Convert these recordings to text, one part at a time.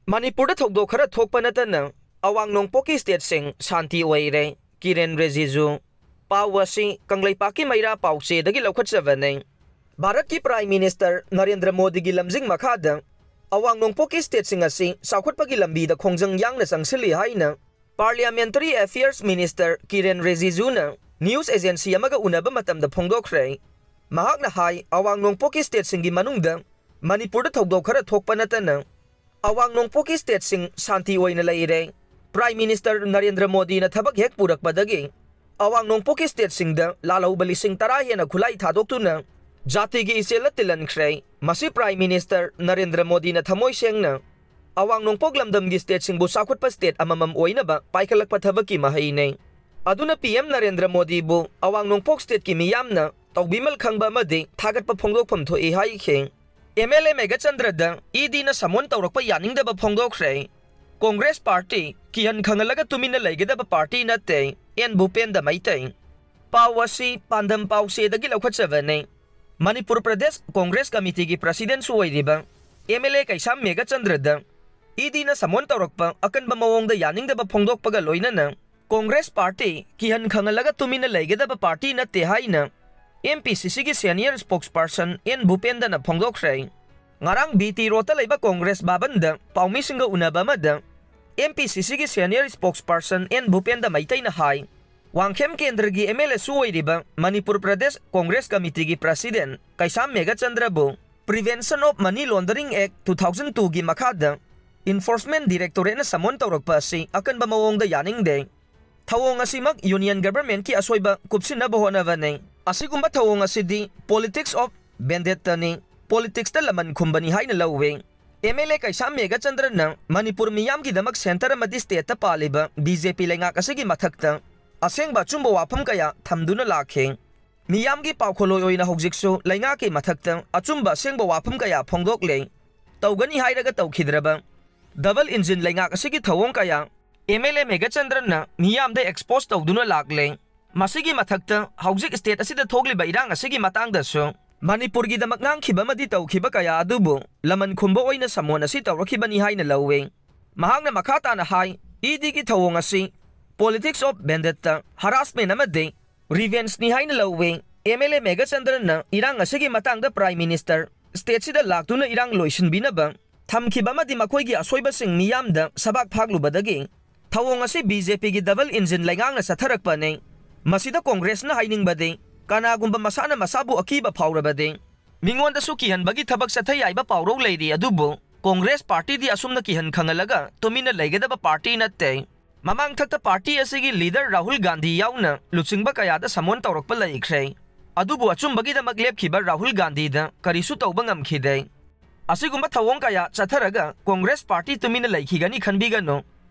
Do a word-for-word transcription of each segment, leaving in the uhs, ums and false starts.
ꯃꯅꯤꯄꯨꯔꯗ ꯊꯧꯗꯣꯛ ꯈꯔ ꯊꯣꯛꯄ ꯅꯠꯇꯅ ꯑꯋꯥꯡ ꯅꯣꯡꯄꯣꯛꯀꯤ ꯁ꯭ꯇꯦꯠꯁꯤꯡ ꯁꯥꯟꯇꯤ ꯑꯣꯏꯔꯦ꯫ ꯀꯤꯔꯦꯟ ꯔꯤꯖꯤꯖꯨ꯫ ꯄꯥꯎ ꯑꯁꯤ ꯀꯪꯂꯩꯄꯥꯛꯀꯤ ꯃꯩꯔꯥ ꯄꯥꯎꯆꯦꯗꯒꯤ ꯂꯧꯈꯠꯆꯕꯅꯤ꯫ ꯚꯥꯔꯠꯀꯤ ꯄ꯭ꯔꯥꯏꯝ ꯃꯤꯅꯤꯁꯇꯔ ꯅꯔꯦꯟꯗ꯭ꯔ ꯃꯣꯗꯤꯒꯤ ꯂꯝꯖꯤꯡ ꯃꯈꯥꯗ ꯑꯋꯥꯡ ꯅꯣꯡꯄꯣꯛꯀꯤ ꯁ꯭ꯇꯦꯠꯁꯤꯡ ꯑꯁꯤ ꯆꯥꯎꯈꯠꯄꯒꯤ ꯂꯝꯕꯤꯗ ꯈꯣꯡꯖꯪ ꯌꯥꯡꯅ ꯆꯪꯁꯤꯜꯂꯤ ꯍꯥꯏꯅ ꯄꯥꯔꯂꯤꯌꯥꯃꯦꯟꯇꯔꯤ ꯑꯦꯐꯤꯌꯔꯁ ꯃꯤꯅꯤꯁꯇꯔ ꯀꯤꯔꯦꯟ ꯔꯤꯖꯤꯖꯨꯅ ꯅ꯭ꯌꯨꯁ ꯑꯦꯖꯦꯟꯁꯤ ꯑꯃꯒ ꯎꯅꯕ ꯃꯇꯝꯗ ꯐꯣꯡꯗꯣꯛꯈ꯭ꯔꯦ꯫ ꯃꯍꯥꯛꯅ ꯍꯥꯏ, ꯑꯋꯥꯡ ꯅꯣꯡꯄꯣꯛꯀꯤ ꯁ꯭ꯇꯦꯠꯁꯤꯡꯒꯤ ꯃꯅꯨꯡꯗ ꯃꯅꯤꯄꯨꯔꯗ ꯊꯧꯗꯣꯛ ꯈꯔ ꯊꯣꯛꯄ ꯅꯠꯇꯅ ꯑꯋꯥꯡ ꯅꯣꯡꯄꯣꯛꯀꯤ ꯁ꯭ꯇꯦꯠꯁꯤꯡ ꯁꯥꯟꯇꯤ ꯑꯣꯏꯅ ꯂꯩꯔꯦ꯫ ꯄ꯭ꯔꯥꯏꯝ ꯃꯤꯅꯤꯁꯇꯔ ꯅꯔꯦꯟꯗ꯭ꯔ ꯃꯣꯗꯤꯅ ꯊꯕꯛ ꯍꯦꯛ ꯄꯨꯔꯛꯄꯗꯒꯤ ꯑꯋꯥꯡ ꯅꯣꯡꯄꯣꯛꯀꯤ ꯁ꯭ꯇꯦꯠꯁꯤꯡꯗ ꯂꯥꯜꯍꯧꯕ ꯂꯤꯁꯤꯡ ꯇꯔꯥ ꯍꯦꯟꯅ ꯈꯨꯠꯂꯥꯏ ꯊꯥꯗꯣꯛꯇꯨꯅ ꯖꯥꯇꯤꯒꯤ ꯏꯆꯦꯜꯗ ꯇꯤꯜꯍꯟꯈ꯭ꯔꯦ꯫ ꯃꯁꯤ ꯄ꯭ꯔꯥꯏꯝ ꯃꯤꯅꯤꯁꯇꯔ ꯅꯔꯦꯟꯗ꯭ꯔ ꯃꯣꯗꯤꯅ ꯊꯃꯣꯏ ꯁꯦꯡꯅ ꯑꯋꯥꯡ ꯅꯣꯡꯄꯣꯛ ꯂꯝꯗꯝꯒꯤ ꯁ꯭ꯇꯦꯠꯁꯤꯡꯕꯨ ꯆꯥꯎꯈꯠꯄ ꯁ꯭ꯇꯦꯠ ꯑꯃꯃꯝ ꯑꯣꯏꯅꯕ ꯄꯥꯏꯈꯠꯂꯛꯄ ꯊꯕꯛꯀꯤ ꯃꯍꯩꯅꯤ꯫ ꯑꯗꯨꯅ ꯄꯤ ꯑꯦꯝ ꯅꯔꯦꯟꯗ꯭ꯔ ꯃꯣꯗꯤꯕꯨ ꯑꯋꯥꯡ ꯅꯣꯡꯄꯣꯛ ꯁ꯭ꯇꯦꯠꯀꯤ ꯃꯤꯌꯥꯝꯅ ꯇꯧꯕꯤꯃꯜ ꯈꯪꯕ ꯑꯃꯗꯤ ꯊꯥꯒꯠꯄ ꯐꯣꯡꯗꯣꯛꯐꯝ ꯊꯣꯛꯏ ꯍꯥꯏꯈꯤ꯫ ꯑꯦꯝ ꯑꯦꯜ ꯑꯦ ꯃꯦꯘꯆꯟꯗ꯭ꯔꯗ ꯏ ꯗꯤꯅ ꯁꯃꯣꯟ ꯇꯧꯔꯛꯄ ꯌꯥꯅꯤꯡꯗꯕ ꯐꯣꯡꯗꯣꯛꯈ꯭ꯔꯦ꯫ ꯀꯣꯡꯒ꯭ꯔꯦꯁ ꯄꯥꯔꯇꯤ ꯀꯤꯍꯟ ꯈꯪꯍꯜꯂꯒ ꯇꯨꯃꯤꯟꯅ ꯂꯩꯒꯗꯕ ꯄꯥꯔꯇꯤ ꯅꯠꯇꯦ, ꯑꯦꯟ ꯚꯨꯄꯦꯟꯗ ꯃꯩꯇꯩ꯫ ꯄꯥꯎ ꯑꯁꯤ ꯄꯥꯟꯗꯝ ꯄꯥꯎꯆꯦꯗꯒꯤ ꯂꯧꯈꯠꯆꯕꯅꯤ꯫ ꯃꯅꯤꯄꯨꯔ ꯄ꯭ꯔꯗꯦꯁ ꯀꯣꯡꯒ꯭ꯔꯦꯁ ꯀꯃꯤꯇꯤꯒꯤ ꯄ꯭ꯔꯁꯤꯗꯦꯟꯁꯨ ꯑꯣꯏꯔꯤꯕ M L A Keisham ꯃꯦꯘꯆꯟꯗ꯭ꯔꯗ E ꯗꯤꯅ ꯁꯃꯣꯟ ꯇꯧꯔꯛꯄ ꯑꯀꯟꯕ ꯃꯑꯣꯡꯗ ꯌꯥꯅꯤꯡꯗꯕ ꯐꯣꯡꯗꯣꯛꯄꯒ ꯂꯣꯏꯅꯅ ꯀꯣꯡꯒ꯭ꯔꯦꯁ ꯄꯥꯔꯇꯤ ꯀꯤꯍꯟ ꯈꯪꯍꯜꯂꯒ ꯇꯨꯃꯤꯟꯅ ꯂꯩꯒꯗꯕ ꯄꯥꯔꯇꯤ ꯅꯠꯇꯦ ꯍꯥꯏꯅ ꯑꯦꯝ ꯄꯤ ꯁꯤ ꯁꯤꯒꯤ ꯁꯦꯅꯤꯌꯔ ꯁ꯭ꯄꯣꯛꯁꯄꯔꯁꯟ ꯑꯦꯟ ꯚꯨꯄꯦꯟꯗꯅ ꯐꯣꯡꯗꯣꯛꯈ꯭ꯔꯦ꯫ ꯉꯔꯥꯡ ꯕꯤ ꯇꯤ ꯔꯣꯗꯇ ꯂꯩꯕ ꯀꯣꯡꯒ꯭ꯔꯦꯁ ꯚꯕꯟꯗ ꯄꯥꯎꯃꯤꯁꯤꯡꯒ ꯎꯅꯕ ꯑꯃꯗ ꯑꯦꯝ ꯄꯤ ꯁꯤ ꯁꯤꯒꯤ ꯁꯦꯅꯤꯌꯔ ꯁ꯭ꯄꯣꯛꯁꯄꯔꯁꯟ ꯑꯦꯟ ꯚꯨꯄꯦꯟꯗ ꯃꯩꯇꯩꯅ ꯍꯥꯏ, ꯋꯥꯡꯈꯦꯝ ꯀꯦꯟꯗ꯭ꯔꯒꯤ ꯑꯦꯝ ꯑꯦꯜ ꯑꯦꯁꯨ ꯑꯣꯏꯔꯤꯕ ꯃꯅꯤꯄꯨꯔ ꯄ꯭ꯔꯗꯦꯁ ꯀꯣꯡꯒ꯭ꯔꯦꯁ ꯀꯃꯤꯇꯤꯒꯤ ꯄ꯭ꯔꯁꯤꯗꯦꯟ ꯀꯩꯁꯥꯝ ꯃꯦꯘꯆꯟꯗ꯭ꯔꯕꯨ Prevention of Money Laundering Act two thousand twoꯒꯤ ꯃꯈꯥꯗ ꯏꯟꯐꯣꯔꯁꯃꯦꯟ ꯗꯤꯔꯦꯛꯇꯣꯔꯦꯠꯅ ꯁꯃꯣꯟ ꯇꯧꯔꯛꯄ ꯑꯁꯤ ꯑꯀꯟꯕ ꯃꯑꯣꯡꯗ ꯌꯥꯅꯤꯡꯗꯦ꯫ ꯊꯧꯑꯣꯡ ꯑꯁꯤꯃꯛ ꯌꯨꯅꯤꯌꯟ ꯒꯚꯔꯟꯃꯦꯟꯠꯀꯤ ꯑꯁꯣꯏꯕ ꯀꯨꯞꯁꯤꯟꯅꯕ ꯍꯣꯠꯅꯕꯅꯤ꯫ ꯑꯁꯤꯒꯨꯝꯕ ꯊꯧꯑꯣꯡ ꯑꯁꯤꯗꯤ politics of vendetta ꯅꯤ, ꯄꯣꯂꯤꯇꯤꯛꯁꯇ ꯂꯃꯟ ꯈꯨꯝꯕꯅꯤ ꯍꯥꯏꯅ ꯂꯧꯏ꯫ ꯑꯦꯝ ꯑꯦꯜ ꯑꯦ ꯀꯩꯁꯥꯝ ꯃꯦꯘꯆꯟꯗ꯭ꯔꯅ ꯃꯅꯤꯄꯨꯔ ꯃꯤꯌꯥꯝꯒꯤꯗꯃꯛ ꯁꯦꯟꯇꯔ ꯑꯃꯗꯤ ꯁ꯭ꯇꯦꯠꯇ ꯄꯥꯜꯂꯤꯕ ꯕꯤ ꯖꯦ ꯄꯤ ꯂꯩꯉꯥꯛ ꯑꯁꯤꯒꯤ ꯃꯊꯛꯇ ꯑꯁꯦꯡꯕ ꯑꯆꯨꯝꯕ ꯋꯥꯐꯝ ꯀꯌꯥ ꯊꯝꯗꯨꯅ ꯂꯥꯛꯈꯤ꯫ ꯃꯤꯌꯥꯝꯒꯤ ꯄꯥꯎꯈꯣꯜꯂꯣꯏ ꯑꯣꯏꯅ ꯍꯧꯖꯤꯛꯁꯨ ꯂꯩꯉꯥꯛꯀꯤ ꯃꯊꯛꯇ ꯑꯆꯨꯝꯕ ꯑꯁꯦꯡꯕ ꯋꯥꯐꯝ ꯀꯌꯥ ꯐꯣꯡꯗꯣꯛꯂꯦ꯫ ꯇꯧꯒꯅꯤ ꯍꯥꯏꯔꯒ ꯇꯧꯈꯤꯗ꯭ꯔꯕ ꯗꯕꯜ ꯏꯟꯖꯤꯟ ꯂꯩꯉꯥꯛ ꯑꯁꯤꯒꯤ ꯊꯧꯑꯣꯡ ꯀꯌꯥ ꯑꯦꯝ ꯑꯦꯜ ꯑꯦ ꯃꯦꯘꯆꯟꯗ꯭ꯔꯅ ꯃꯤꯌꯥꯝꯗ ꯑꯦꯛꯁꯄꯣꯖ ꯇꯧꯗꯨꯅ ꯂꯥꯛꯂꯦ꯫ ꯃꯁꯤꯒꯤ ꯃꯊꯛꯇ ꯍꯧꯖꯤꯛ ꯁ꯭ꯇꯦꯠ ꯑꯁꯤꯗ ꯊꯣꯛꯂꯤꯕ ꯏꯔꯥꯡ ꯑꯁꯤꯒꯤ ꯃꯇꯥꯡꯗꯁꯨ ꯃꯅꯤꯄꯨꯔꯒꯤꯗꯃꯛ ꯉꯥꯡꯈꯤꯕ ꯑꯃꯗꯤ ꯇꯧꯈꯤꯕ ꯀꯌꯥ ꯑꯗꯨꯕꯨ ꯂꯃꯟ ꯈꯨꯝꯕ ꯑꯣꯏꯅ ꯁꯃꯣꯟ ꯑꯁꯤ ꯇꯧꯔꯛꯈꯤꯕꯅꯤ ꯍꯥꯏꯅ ꯂꯧꯏ꯫ ꯃꯍꯥꯛꯅ ꯃꯈꯥ ꯇꯥꯅ ꯍꯥꯏ, ꯏ ꯗꯤꯒꯤ ꯊꯧꯑꯣꯡ ꯑꯁꯤ politics of vendetta, harassment ꯑꯃꯗꯤ revengeꯅꯤ ꯍꯥꯏꯅ ꯂꯧꯏ꯫ ꯑꯦꯝ ꯑꯦꯜ ꯑꯦ ꯃꯦꯘꯆꯟꯗ꯭ꯔꯅ ꯏꯔꯥꯡ ꯑꯁꯤꯒꯤ ꯃꯇꯥꯡꯗ Prime Minister stateꯁꯤꯗ ꯂꯥꯛꯇꯨꯅ ꯏꯔꯥꯡ ꯂꯣꯏꯁꯤꯟꯕꯤꯅꯕ ꯊꯝꯈꯤꯕ ꯑꯃꯗꯤ ꯃꯈꯣꯏꯒꯤ ꯑꯁꯣꯏꯕꯁꯤꯡ ꯃꯤꯌꯥꯝꯗ ꯁꯕꯥꯛ ꯐꯥꯛꯂꯨꯕꯗꯒꯤ ꯊꯧꯑꯣꯡ ꯑꯁꯤ ꯕꯤ ꯖꯦ ꯄꯤꯒꯤ double engine ꯂꯩꯉꯥꯛꯅ ꯆꯠꯊꯔꯛꯄꯅꯤ꯫ ꯃꯁꯤꯗ ꯀꯣꯡꯒ꯭ꯔꯦꯁꯅ ꯍꯥꯏꯅꯤꯡꯕꯗꯤ, ꯀꯅꯥꯒꯨꯝꯕ ꯃꯁꯥꯅ ꯃꯁꯥꯕꯨ ꯑꯀꯤꯕ ꯐꯥꯎꯔꯕꯗꯤ, ꯃꯤꯉꯣꯟꯗꯁꯨ ꯀꯤꯍꯟꯕꯒꯤ ꯊꯕꯛ ꯆꯠꯊꯩ ꯍꯥꯏꯕ ꯄꯥꯎꯔꯧ ꯂꯩꯔꯤ꯫ ꯑꯗꯨꯕꯨ ꯀꯣꯡꯒ꯭ꯔꯦꯁ ꯄꯥꯔꯇꯤꯗꯤ ꯑꯁꯨꯝꯅ ꯀꯤꯍꯟ ꯈꯪꯍꯜꯂꯒ ꯇꯨꯃꯤꯟꯅ ꯂꯩꯒꯗꯕ ꯄꯥꯔꯇꯤ ꯅꯠꯇꯦ꯫ ꯃꯃꯥꯡꯊꯛꯇ ꯄꯥꯔꯇꯤ ꯑꯁꯤꯒꯤ ꯂꯤꯗꯔ ꯔꯥꯍꯨꯜ ꯒꯥꯟꯙꯤ ꯌꯥꯎꯅ ꯂꯨꯆꯤꯡꯕ ꯀꯌꯥꯗ ꯁꯃꯣꯟ ꯇꯧꯔꯛꯄ ꯂꯩꯈ꯭ꯔꯦ꯫ ꯑꯗꯨꯕꯨ ꯑꯆꯨꯝꯕꯒꯤꯗꯃꯛ ꯂꯦꯞꯈꯤꯕ ꯔꯥꯍꯨꯜ ꯒꯥꯟꯙꯤꯗ ꯀꯔꯤꯁꯨ ꯇꯧꯕ ꯉꯝꯈꯤꯗꯦ꯫ ꯑꯁꯤꯒꯨꯝꯕ ꯊꯧꯑꯣꯡ ꯀꯌꯥ ꯆꯠꯊꯔꯒ ꯀꯣꯡꯒ꯭ꯔꯦꯁ ꯄꯥꯔꯇꯤ ꯇꯨꯃꯤꯟꯅ ꯂꯩꯈꯤꯒꯅꯤ ꯈꯟꯕꯤꯒꯅꯨ꯫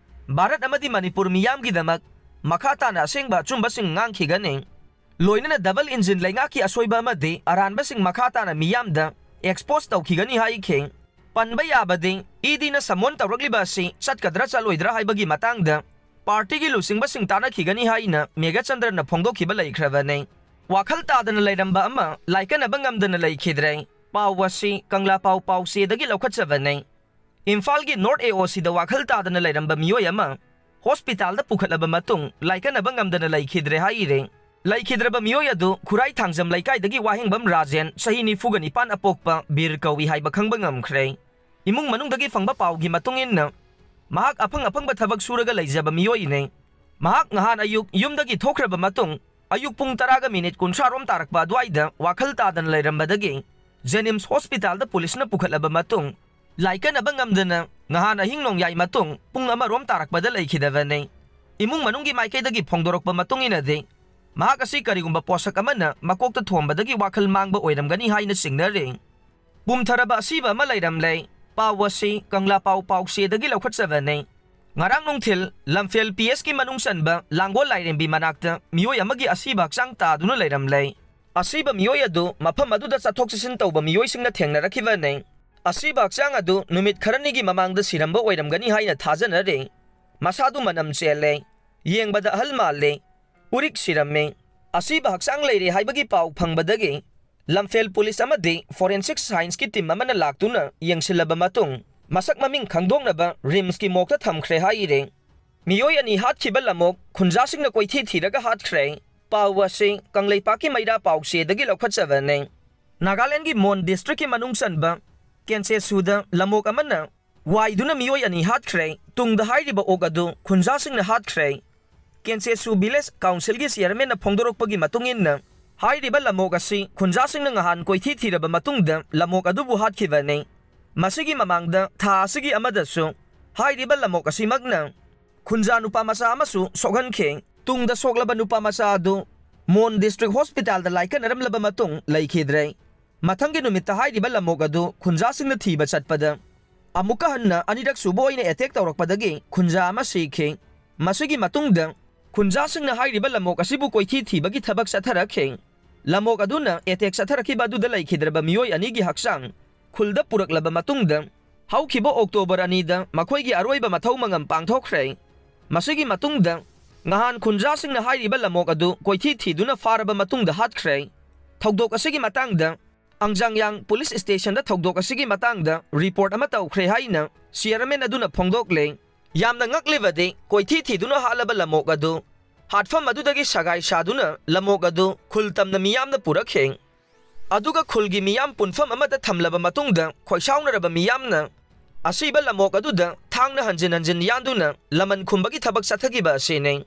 ꯚꯥꯔꯠ ꯑꯃꯗꯤ ꯃꯅꯤꯄꯨꯔ ꯃꯤꯌꯥꯝꯒꯤꯗꯃꯛ ꯃꯈꯥ ꯇꯥꯅ ꯑꯁꯦꯡꯕ ꯑꯆꯨꯝꯕꯁꯤꯡ ꯉꯥꯡꯈꯤꯒꯅꯤ꯫ ꯂꯣꯏꯅꯅ double engine ꯂꯩꯉꯥꯛꯀꯤ ꯑꯁꯣꯏꯕ ꯑꯃꯗꯤ ꯑꯔꯥꯟꯕꯁꯤꯡ ꯃꯈꯥ ꯇꯥꯅ ꯃꯤꯌꯥꯝꯗ expose ꯇꯧꯈꯤꯒꯅꯤ ꯍꯥꯏꯈꯤ꯫ ꯄꯟꯕ ꯌꯥꯕꯗꯤ, ꯏ ꯗꯤꯅ ꯁꯃꯣꯟ ꯇꯧꯔꯛꯂꯤꯕ ꯑꯁꯤ ꯆꯠꯀꯗ꯭ꯔꯥ ꯆꯠꯂꯣꯏꯗ꯭ꯔꯥ ꯍꯥꯏꯕꯒꯤ ꯃꯇꯥꯡꯗ ꯄꯥꯔꯇꯤꯒꯤ ꯂꯨꯆꯤꯡꯕꯁꯤꯡ ꯇꯥꯟꯅꯈꯤꯒꯅꯤ ꯍꯥꯏꯅ ꯃꯦꯘꯆꯟꯗ꯭ꯔꯅ ꯐꯣꯡꯗꯣꯛꯈꯤꯕ ꯂꯩꯈ꯭ꯔꯕꯅꯤ꯫ ꯋꯥꯈꯜ ꯇꯥꯗꯅ ꯂꯩꯔꯝꯕ ꯑꯃ ꯂꯥꯏꯀꯠꯅꯕ ꯉꯝꯗꯅ ꯂꯩꯈꯤꯗ꯭ꯔꯦ꯫ ꯄꯥꯎ ꯑꯁꯤ ꯀꯪꯂꯥ ꯄꯥꯎ ꯄꯥꯎꯆꯦꯗꯒꯤ ꯂꯧꯈꯠꯆꯕꯅꯤ꯫ ꯏꯝꯐꯥꯜꯒꯤ North A O Cꯗ ꯋꯥꯈꯜ ꯇꯥꯗꯅ ꯂꯩꯔꯝꯕ ꯃꯤꯑꯣꯏ ꯑꯃ ꯍꯣꯁꯄꯤꯇꯥꯜꯗ ꯄꯨꯈꯠꯂꯕ ꯃꯇꯨꯡ ꯂꯥꯏꯀꯠꯅꯕ ꯉꯝꯗꯅ ꯂꯩꯈꯤꯗ꯭ꯔꯦ ꯍꯥꯏꯔꯦ꯫ ꯂꯩꯈꯤꯗ꯭ꯔꯕ ꯃꯤꯑꯣꯏ ꯑꯗꯨ ꯈꯨꯔꯥꯏ ꯊꯥꯡꯖꯝ ꯂꯩꯀꯥꯏꯗꯒꯤ ꯋꯥꯍꯦꯡꯕꯝ ꯔꯥꯖꯦꯟ, ꯆꯍꯤ ꯅꯤꯐꯨꯒ ꯅꯤꯄꯥꯟ ꯑꯄꯣꯛꯄ ꯕꯤꯔ ꯀꯧꯏ ꯍꯥꯏꯕ ꯈꯪꯕ ꯉꯝꯈ꯭ꯔꯦ꯫ ꯏꯃꯨꯡ ꯃꯅꯨꯡꯗꯒꯤ ꯐꯪꯕ ꯄꯥꯎꯒꯤ ꯃꯇꯨꯡ ꯏꯟꯅ, ꯃꯍꯥꯛ ꯑꯐꯪ ꯑꯐꯪꯕ ꯊꯕꯛ ꯁꯨꯔꯒ ꯂꯩꯖꯕ ꯃꯤꯑꯣꯏꯅꯤ꯫ ꯃꯍꯥꯛ ꯅꯍꯥꯟ ꯑꯌꯨꯛ ꯌꯨꯝꯗꯒꯤ ꯊꯣꯛꯈ꯭ꯔꯕ ꯃꯇꯨꯡ, ꯑꯌꯨꯛ ꯄꯨꯡ ꯇꯔꯥꯒ ꯃꯤꯅꯤꯠ ꯀꯨꯟꯊ꯭ꯔꯥ ꯔꯣꯝ ꯇꯥꯔꯛꯄ ꯑꯗꯨꯋꯥꯏꯗ ꯋꯥꯈꯜ ꯇꯥꯗꯅ ꯂꯩꯔꯝꯕꯗꯒꯤ ꯖꯦꯅꯤꯝꯁ ꯍꯣꯁꯄꯤꯇꯥꯜꯗ ꯄꯨꯂꯤꯁꯅ ꯄꯨꯈꯠꯂꯕ ꯃꯇꯨꯡ, ꯂꯥꯏꯀꯠꯅꯕ ꯉꯝꯗꯅ ꯅꯍꯥꯟ ꯑꯍꯤꯡ ꯅꯣꯡꯌꯥꯏ ꯃꯇꯨꯡ ꯄꯨꯡ ꯑꯃ ꯔꯣꯝ ꯇꯥꯔꯛꯄꯗ ꯂꯩꯈꯤꯗꯕꯅꯤ꯫ ꯏꯃꯨꯡ ꯃꯅꯨꯡꯒꯤ ꯃꯥꯏꯀꯩꯗꯒꯤ ꯐꯣꯡꯗꯣꯔꯛꯄ ꯃꯇꯨꯡ ꯏꯟꯅꯗꯤ, ꯃꯍꯥꯛ ꯑꯁꯤ ꯀꯔꯤꯒꯨꯝꯕ ꯄꯣꯠꯁꯛ ꯑꯃꯅ ꯃꯀꯣꯛꯇ ꯊꯣꯝꯕꯗꯒꯤ ꯋꯥꯈꯜ ꯃꯥꯡꯕ ꯑꯣꯏꯔꯝꯒꯅꯤ ꯍꯥꯏꯅ ꯆꯤꯡꯅꯔꯤ꯫ ꯄꯨꯝꯊꯔꯕ ꯑꯁꯤꯕ ꯑꯃ ꯂꯩꯔꯝꯂꯦ꯫ ꯄꯥꯎ ꯑꯁꯤ ꯀꯪꯂꯥ ꯄꯥꯎ ꯄꯥꯎꯆꯦꯗꯒꯤ ꯂꯧꯈꯠꯆꯕꯅꯤ꯫ ꯉꯔꯥꯡ ꯅꯨꯡꯊꯤꯜ ꯂꯝꯐꯦꯜ P S ꯀꯤ ꯃꯅꯨꯡ ꯆꯟꯕ ꯂꯥꯡꯒꯣꯜ ꯂꯥꯏꯔꯦꯝꯕꯤ ꯃꯅꯥꯛꯇ ꯃꯤꯑꯣꯏ ꯑꯃꯒꯤ ꯑꯁꯤꯕ ꯍꯛꯆꯥꯡ ꯇꯥꯗꯨꯅ ꯂꯩꯔꯝꯂꯦ꯫ ꯑꯁꯤꯕ ꯃꯤꯑꯣꯏ ꯑꯗꯨ ꯃꯐꯝ ꯑꯗꯨꯗ ꯆꯠꯊꯣꯛ ꯆꯠꯁꯤꯟ ꯇꯧꯕ ꯃꯤꯑꯣꯏꯁꯤꯡꯅ ꯊꯦꯡꯅꯔꯛꯈꯤꯕꯅꯤ꯫ ꯑꯁꯤꯕ ꯍꯛꯆꯥꯡ ꯑꯗꯨ ꯅꯨꯃꯤꯠ ꯈꯔꯅꯤꯒꯤ ꯃꯃꯥꯡꯗ ꯁꯤꯔꯝꯕ ꯑꯣꯏꯔꯝꯒꯅꯤ ꯍꯥꯏꯅ ꯊꯥꯖꯅꯔꯤ꯫ ꯃꯁꯥꯗꯨ ꯃꯅꯝ ꯆꯦꯜꯂꯦ꯫ ꯌꯦꯡꯕꯗ ꯑꯍꯜ ꯃꯥꯜꯂꯦ꯫ ꯎꯔꯤꯛ ꯁꯤꯔꯝꯃꯦ꯫ ꯑꯁꯤꯕ ꯍꯛꯆꯥꯡ ꯂꯩꯔꯦ ꯍꯥꯏꯕꯒꯤ ꯄꯥꯎ ꯐꯪꯕꯗꯒꯤ ꯂꯝꯐꯦꯜ ꯄꯨꯂꯤꯁ ꯑꯃꯗꯤ ꯐꯣꯔꯦꯟꯁꯤꯛ ꯁꯥꯏꯟꯁꯀꯤ ꯇꯤꯝ ꯑꯃꯅ ꯂꯥꯛꯇꯨꯅ ꯌꯦꯡꯁꯤꯜꯂꯕ ꯃꯇꯨꯡ, ꯃꯁꯛ ꯃꯃꯤꯡ ꯈꯪꯗꯣꯛꯅꯕ ꯔꯤꯝꯁꯀꯤ ꯃꯣꯔꯒꯇ ꯊꯝꯈ꯭ꯔꯦ ꯍꯥꯏꯔꯤ꯫ ꯃꯤꯑꯣꯏ ꯑꯅꯤ ꯍꯥꯠꯈꯤꯕ ꯂꯝꯑꯣꯛ ꯈꯨꯟꯖꯥꯁꯤꯡꯅ ꯀꯣꯏꯊꯤ ꯊꯤꯔꯒ ꯍꯥꯠꯈ꯭ꯔꯦ꯫ ꯄꯥꯎ ꯑꯁꯤ ꯀꯪꯂꯩꯄꯥꯛꯀꯤ ꯃꯩꯔꯥ ꯄꯥꯎꯆꯦꯗꯒꯤ ꯂꯧꯈꯠꯆꯕꯅꯤ꯫ ꯅꯥꯒꯥꯂꯦꯟꯒꯤ ꯃꯣꯟ ꯗꯤꯁꯇ꯭ꯔꯤꯛꯀꯤ ꯃꯅꯨꯡ ꯆꯟꯕ ꯀꯦꯟꯁꯦꯁꯨꯗ ꯂꯝꯑꯣꯛ ꯑꯃꯅ ꯋꯥꯏꯗꯨꯅ ꯃꯤꯑꯣꯏ ꯑꯅꯤ ꯍꯥꯠꯈ꯭ꯔꯦ꯫ ꯇꯨꯡꯗ ꯍꯥꯏꯔꯤꯕ ꯑꯣꯛ ꯑꯗꯨ ꯈꯨꯟꯖꯥꯁꯤꯡꯅ ꯍꯥꯠꯈ꯭ꯔꯦ꯫ ꯀꯦꯟꯁꯦꯁꯨ ꯚꯤꯂꯦꯖ ꯀꯥꯎꯟꯁꯤꯜꯒꯤ ꯆꯤꯌꯔꯃꯦꯟꯅ ꯐꯣꯡꯗꯣꯔꯛꯄꯒꯤ ꯃꯇꯨꯡ ꯏꯟꯅ, ꯍꯥꯏꯔꯤꯕ ꯂꯝꯑꯣꯛ ꯑꯁꯤ ꯈꯨꯟꯖꯥꯁꯤꯡꯅ ꯉꯍꯥꯟ ꯀꯣꯏꯊꯤ ꯊꯤꯔꯕ ꯃꯇꯨꯡꯗ ꯂꯝꯑꯣꯛ ꯑꯗꯨꯕꯨ ꯍꯥꯠꯈꯤꯕꯅꯤ꯫ ꯃꯁꯤꯒꯤ ꯃꯃꯥꯡꯗ ꯊꯥ ꯑꯁꯤꯒꯤ ꯑꯃꯗꯁꯨ ꯍꯥꯏꯔꯤꯕ ꯂꯝꯑꯣꯛ ꯑꯁꯤꯃꯛꯅ ꯈꯨꯟꯖꯥ ꯅꯨꯄꯥ ꯃꯆꯥ ꯑꯃꯁꯨ ꯁꯣꯛꯍꯟꯈꯤ꯫ ꯇꯨꯡꯗ ꯁꯣꯛꯂꯕ ꯅꯨꯄꯥ ꯃꯆꯥ ꯑꯗꯨ ꯃꯣꯟ ꯗꯤꯁꯇ꯭ꯔꯤꯛ ꯍꯣꯁꯄꯤꯇꯥꯜꯗ ꯂꯥꯏꯀꯠꯅꯔꯝꯂꯕ ꯃꯇꯨꯡ ꯂꯩꯈꯤꯗ꯭ꯔꯦ꯫ ꯃꯊꯪꯒꯤ ꯅꯨꯃꯤꯠꯇ ꯍꯥꯏꯔꯤꯕ ꯂꯝꯑꯣꯛ ꯑꯗꯨ ꯈꯨꯟꯖꯥꯁꯤꯡꯅ ꯊꯤꯕ ꯆꯠꯄꯗ ꯑꯃꯨꯛꯀ ꯍꯟꯅ ꯑꯅꯤꯔꯛ ꯁꯨꯕ ꯑꯣꯏꯅ ꯑꯦꯇꯦꯛ ꯇꯧꯔꯛꯄꯗꯒꯤ ꯈꯨꯟꯖꯥ ꯑꯃ ꯁꯤꯈꯤ꯫ ꯃꯁꯤꯒꯤ ꯃꯇꯨꯡꯗ ꯈꯨꯟꯖꯥꯁꯤꯡꯅ ꯍꯥꯏꯔꯤꯕ ꯂꯝꯑꯣꯛ ꯑꯁꯤꯕꯨ ꯀꯣꯏꯊꯤ ꯊꯤꯕꯒꯤ ꯊꯕꯛ ꯆꯠꯊꯔꯛꯈꯤ꯫ ꯂꯝꯑꯣꯛ ꯑꯗꯨꯅ ꯑꯦꯇꯦꯛ ꯆꯠꯊꯔꯛꯈꯤꯕ ꯑꯗꯨꯗ ꯂꯩꯈꯤꯗ꯭ꯔꯕ ꯃꯤꯑꯣꯏ ꯑꯅꯤꯒꯤ ꯍꯛꯆꯥꯡ ꯈꯨꯜꯗ ꯄꯨꯔꯛꯂꯕ ꯃꯇꯨꯡꯗ, ꯍꯧꯈꯤꯕ ꯑꯣꯛꯇꯣꯕꯔ ꯑꯅꯤꯗ ꯃꯈꯣꯏꯒꯤ ꯑꯔꯣꯏꯕ ꯃꯊꯧ ꯃꯉꯝ ꯄꯥꯡꯊꯣꯛꯈ꯭ꯔꯦ꯫ ꯃꯁꯤꯒꯤ ꯃꯇꯨꯡꯗ ꯉꯍꯥꯟ ꯈꯨꯟꯖꯥꯁꯤꯡꯅ ꯍꯥꯏꯔꯤꯕ ꯂꯝꯑꯣꯛ ꯑꯗꯨ ꯀꯣꯏꯊꯤ ꯊꯤꯗꯨꯅ ꯐꯥꯔꯕ ꯃꯇꯨꯡꯗ ꯍꯥꯠꯈ꯭ꯔꯦ꯫ ꯊꯧꯗꯣꯛ ꯑꯁꯤꯒꯤ ꯃꯇꯥꯡꯗ ꯑꯪꯖꯥꯡꯌꯥꯡ ꯄꯨꯂꯤꯁ ꯁ꯭ꯇꯦꯁꯟꯗ ꯊꯧꯗꯣꯛ ꯑꯁꯤꯒꯤ ꯃꯇꯥꯡꯗ ꯔꯤꯄꯣꯔꯠ ꯑꯃ ꯇꯧꯈ꯭ꯔꯦ ꯍꯥꯏꯅ ꯆꯤꯌꯔꯃꯦꯟ ꯑꯗꯨꯅ ꯐꯣꯡꯗꯣꯛꯂꯦ꯫ ꯌꯥꯝꯅ ꯉꯛꯂꯤꯕꯗꯤ, ꯀꯣꯏꯊꯤ ꯊꯤꯗꯨꯅ ꯍꯥꯠꯂꯕ ꯂꯝꯑꯣꯛ ꯑꯗꯨ ꯍꯥꯠꯐꯝ ꯑꯗꯨꯗꯒꯤ ꯁꯒꯥꯏ ꯁꯥꯗꯨꯅ ꯂꯝꯑꯣꯛ ꯑꯗꯨ ꯈꯨꯜ ꯇꯝꯅ ꯃꯤꯌꯥꯝꯅ ꯄꯨꯔꯛꯈꯤ꯫ ꯑꯗꯨꯒ ꯈꯨꯜꯒꯤ ꯃꯤꯌꯥꯝ ꯄꯨꯟꯐꯝ ꯑꯃꯗ ꯊꯝꯂꯕ ꯃꯇꯨꯡꯗ, ꯈꯣꯏꯁꯥꯎꯅꯔꯕ ꯃꯤꯌꯥꯝꯅ ꯑꯁꯤꯕ ꯂꯝꯑꯣꯛ ꯑꯗꯨꯗ ꯊꯥꯡꯅ ꯍꯟꯖꯤꯟ ꯍꯟꯖꯤꯟ ꯌꯥꯟꯗꯨꯅ ꯂꯃꯟ ꯈꯨꯝꯕꯒꯤ ꯊꯕꯛ ꯆꯠꯊꯈꯤꯕ ꯑꯁꯤꯅꯤ꯫